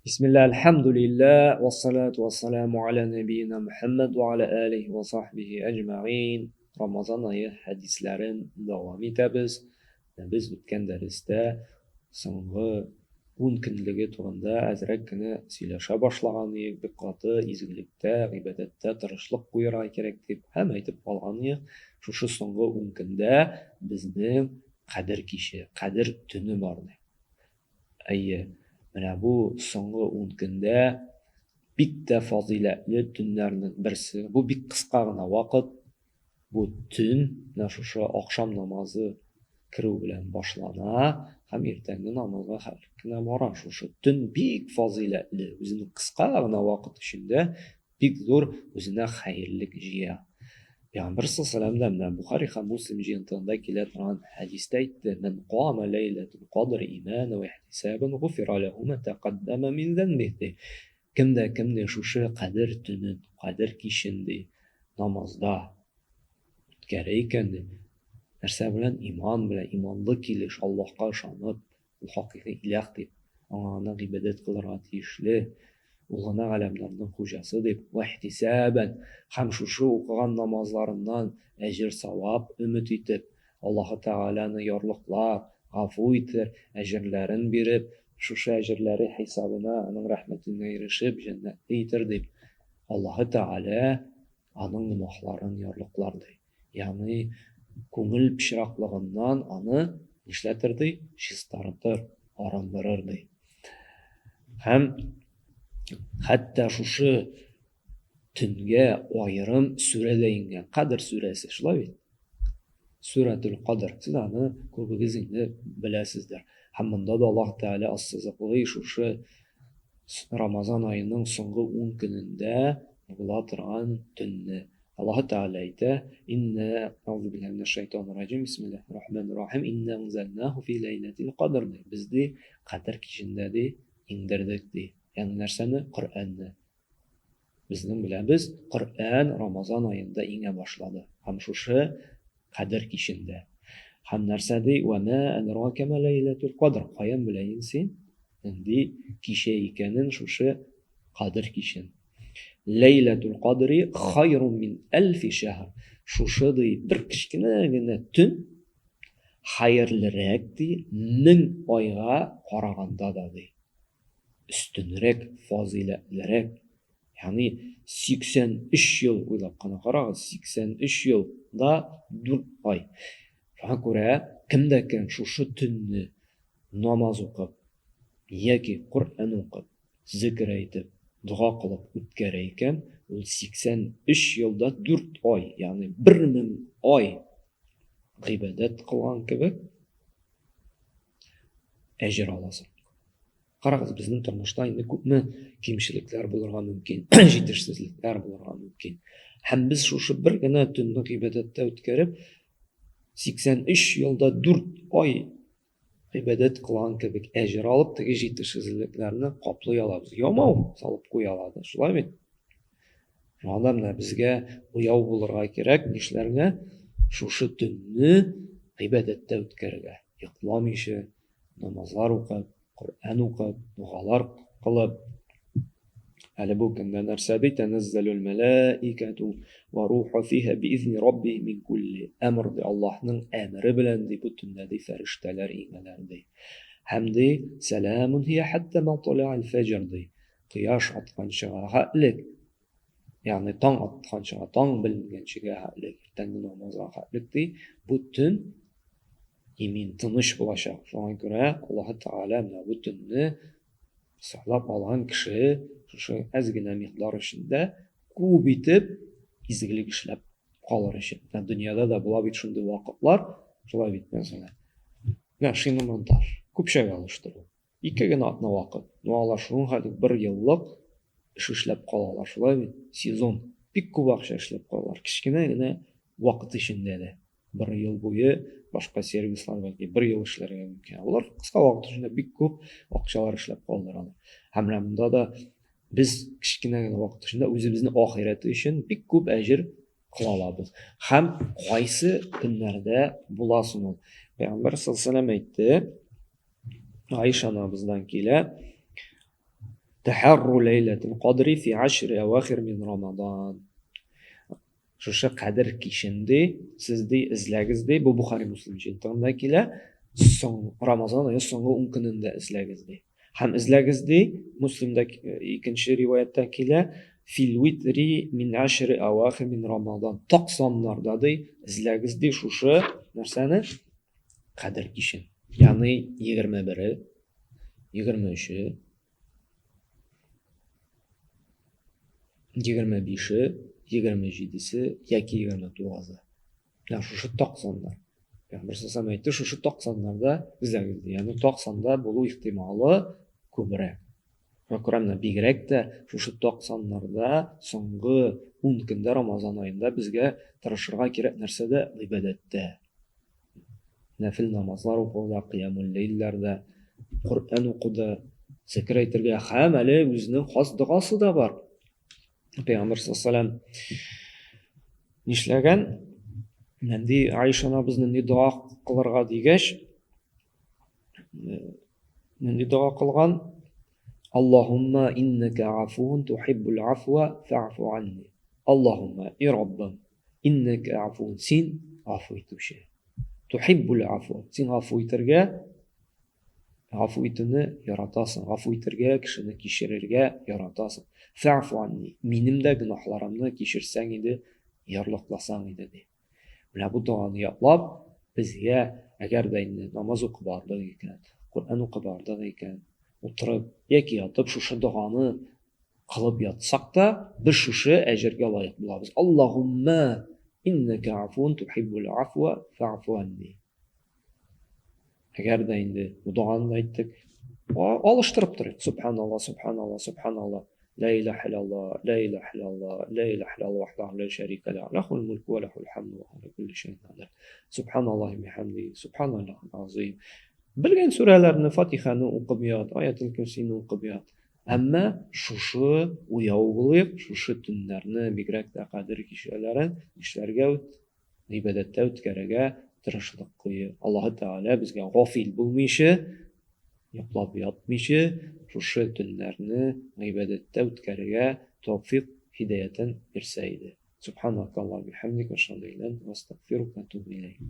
Бисмилла, әлхәмдүлиллә, вассалату вассаламу аля нәбиина Мөхәммәд ва аля алихи ва сахбихи әҗмәгыйн. Рамазан ае хәдисләрен дәвам итәбез. Без үткән дәрестә соңгы ун көнлеге турында әзрәк кенә сөйләшә башлаган идек, бик каты изгелектә, гыйбадәттә тырышлык куярга кирәк дип һәм әйтеп калган идек. Шушы соңгы ун көндә безнең Кадер киче, Кадер төне бар дип. Әйе, менә бу соңгы ун көндә бик тә фазыйләтле төннәрнең берсе. Бу бик кыска гына вакыт. Бу төн менә шушы ахшам намазы керү белән башлана һәм иртәнге намазга хәтле кенә бара. Шушы төн бик фазыйләтле, үзенең кыска гына вакыт эчендә бик зур үзенә хәерлек җыя. Пәйгамбер саллаллаһу алейһи менә Бухари һәм Муслим җыентыгында килә торган хәдистә әйтте: "Мин кама ләйләтул кадр имана ва ихтисабан гуфира ләһу ма тәкаддама мин зәнбиһ" ди. Кем дә кем ди шушы Кадер төнен, Кадер кичен ди намазда үткәрә икән ди, нәрсә белән? Иман белән, иманлы килеш, Аллаһка ышанып, Ул хакыйкый иләһ дип, аңа гына гыйбадәт кылырга тиешле, ул гына галәмнәрнең хуҗасы дип, вәхтисәбән, һәм шушы укыган намазларыннан әҗер-савап өмет итеп, Аллаһы Тәгаләне ярлыклап, гафу итер, әҗерләрен биреп, шушы әҗерләре хисабына аның рәхмәтенә ирешеп, җәннәтле итер дип, Аллаһы Тәгалә аның гөнаһларын ярлыклар, ди. Ягъни күңел пычраклыгыннан аны нишләтер ди? Чистартыр, арындырыр ди. Һәм хәтта шушы төнгә аерым сүрә дә иңгән. Кадр сүрәсе, шулай бит? Сүрәтул Кадр. Сез аны күбегез инде беләсездер. Һәм монда да Аллаһ Тәгалә ассызыклый шушы Рамазан аеның соңгы 10 көнендә була торган төнне. Аллаһы Тәгалә әйтә, Инна, әгъузу биллаһи минәш шайтанир раҗим, бисмиллаһир рахманир рахим, инна анзалнаху фи ләйләтил кадр, ди. Без ди Кадер кичендә ди иңдердек ди. Ягъни нәрсәне? Коръәнне. Безнең беләбез, Коръән Рамазан аенда иңә башлады. Һәм шушы Кадер кичендә. Һәм нәрсә ди? Вә мә әдрака мә ләйләтул кадр. Каян беләен син нинди кичә икәнен шушы Кадер кичен? Ләйләтул кадри хайрун мин әлфи шәһр. Шушы ди бер кечкенә генә төн хәерлерәк ди 1000 айга караганда да ди. Өстенрәк, фазыйләтлерәк. Ягъни 83 ел уйлап кына карагыз, 83 ел да 4 ай. Шуңа күрә кем дә кем шушы төнне намаз укып яки Коръән укып, зикер әйтеп, дога кылып үткәрә икән, ул 83 елда 4 ай, ягъни 1000 ай гыйбадәт кылган кебек әҗер аласың. Карагыз, безнең тормышта инде күпме кимчелекләр булырга мөмкин, җитешсезлекләр булырга мөмкин. Һәм без шушы бер генә төнне гыйбадәттә үткәреп, 83 елда 4 ай гыйбадәт кылган кебек әҗер алып, теге җитешсезлекләрне каплый алабыз. Ямау салып куя алабыз. Шулай бит? Шуңа да менә безгә уяу булырга кирәк, нишләргә? Шушы төнне гыйбадәттә үткәрергә. Йокламыйча, намазлар укып, Коръән укып, догалар кылып. Әле бу көндә нәрсә ди? Тәнәззәлүл мәләикәту ва руху фиһа биизни раббихим мин кулли әмр ди. Аллаһның әмере белән ди бу төндә ди фәрештәләр иңәләр ди. Һәм ди сәламун һия хәтта матла'ил фәҗр ди. Кояш атканчыга хәтлек, ягъни таң атканчыга, таң беленгәнчегә хәтлек, иртәнге намазга хәтлек ди, бу төн имин, тыныч булачак. Шуңа күрә Аллаһ Тәгалә менә бу төнне сайлап алган кеше шушы әз генә микъдар эчендә күп итеп изгелек эшләп калыр өчен. Менә дөньяда да була бит шундый вакытлар, шулай бит, мәсәлән. Менә шиномонтаж, күпчәк алыштыру. Ике генә атна вакыт. Ну, алар шуның хәтле бер еллык эш эшләп калалар, шулай бит? Сезон. Бик күп акча эшләп калалар. Кечкенә генә вакыт эчендә дә. Бер ел буе башка сервислар бәлки бер ел эшләргә мөмкин. Алар кыска вакыт эчендә бик күп акчалар эшләп калдыралар. Һәм менә монда да без кечкенә генә вакыт эчендә үзебезнең ахирәте өчен бик күп әҗер кыла алабыз. Һәм кайсы көннәрдә була соң ул? Пәйгамбәр саллаллаһу алейһи әйтте, Аиша анабыздан килә. Тәһәрру ләйләтел кадри фи ашри авахир мин Рамадан. Шушы кадер кичен ди, сез ди эзләгез ди, бу Бухари Муслим җыентыгында килә, соң Рамазан ае соңгы 10 көнендә эзләгез ди. Һәм эзләгез ди, Муслимда икенче риваятьтә килә, фил витри мин ашри авахир мин Рамадан. Так саннарда ди, эзләгез ди шушы нәрсәне? Кадер кичен. Ягъни 21-е, 23-е, 25-е, 27-се яки 29-ы. Менә шушы так саннар. Пәйгамбәр саллаллаху әйтте, шушы так саннарда эзләгез ди. Ягъни так санда булу ихтималы күбрәк. Шуңа күрә менә бигрәк тә шушы так саннарда соңгы 10 көндә Рамазан аенда безгә тырышырга кирәк нәрсәдә? Гыйбадәттә. Нәфил намазлар укуда, кыямул ләйлләрдә, Коръән укуда, зикер әйтергә һәм әле үзенең хас догасы да бар. Пәйгамбәр саллаллаху нишләгән? Нинди Аиша анабыз нинди дога кылырга дигәч, нинди дога кылган? Аллаһумма иннәкә афуун тухиббул афва фа'фу анни. Аллаһумма, и Раббым, иннәкә афуун, син гафу итүче. Тухиббул афу, син гафу итәргә, гафу итүне яратасың, гафу итәргә, кешене кичерергә яратасың. Фа'фу анни, минем дә гөнаһларымны кичерсәң иде, ярлыкласаң иде, ди. Менә бу доганы ятлап, безгә, әгәр дә инде намаз укып бардык икән, Коръән укып бардык икән, утырып яки ятып шушы доганы кылып ятсак та, без шушы әҗергә лаек булабыз. Аллаһумма иннәкә афун тухиббул афва фа'фу анни. Әгәр дә инде бу доганы да әйттек, алыштырып торыйк. Субханалла, субханалла, субханалла. Ла илаһа иллаллах, ла илаһа иллаллах, ла илаһа иллаллах вахдаху ла шәрика ла, лахул мулку ва лахул хамду ва хуа кулли шәйин кадир. Субханаллахи бихамди, субханаллахил азим. Белгән сүрәләрне, Фатиханы укып ят, Аятел Курсины укып ят. Әмма шушы уяу булыйк, шушы төннәрне, бигрәк тә Кадер кичәләрен нишләргә үт, гыйбадәттә үткәрергә тырышлык куйыйк. Аллаһы Тәгалә безгә гафил булмыйча, йоклап ятмыйча, шушы төннәрне гыйбадәттә үткәрергә тәүфыйк, һидаятен бирсә иде. Субханакаллаһ бихамдик, ашһаду илля анта, астагфирука ва атубу иләйк.